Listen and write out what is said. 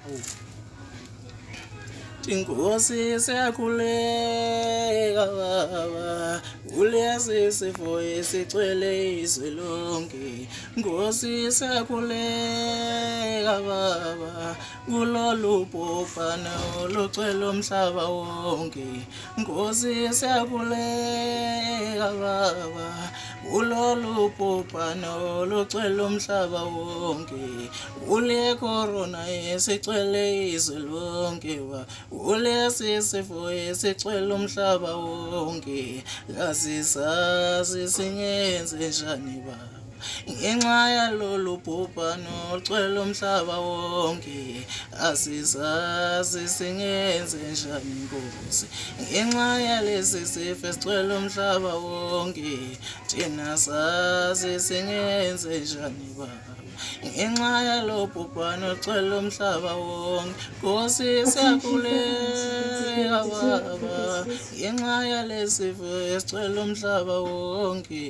Awu. Inkosi siyakhuleka baba kulesi sifo esicwele izwe lonke. Nkosi siyakhuleka baba kulolu bhubhane olucwele umhlaba wonke. Nkosi siyakhuleka baba kulolu bhubhane olucwele umhlaba wonke. Kule corona esicwele izwe lonke wa kulesi sifo esicwele umhlaba wonke kasisazi singenze njani baba ngenxa yalolu bhubhano olugcwele umhlaba wonke asisazi singenze njani nkosi ngenxa yalesi sifo esicwele umhlaba wonke thina sazi singenze njani baba ngenxa yalo bhubhane ogcwele umhlaba wonke nkosi siyakhuleka baba ngenxa yalesifo esigcwele umhlaba wonke.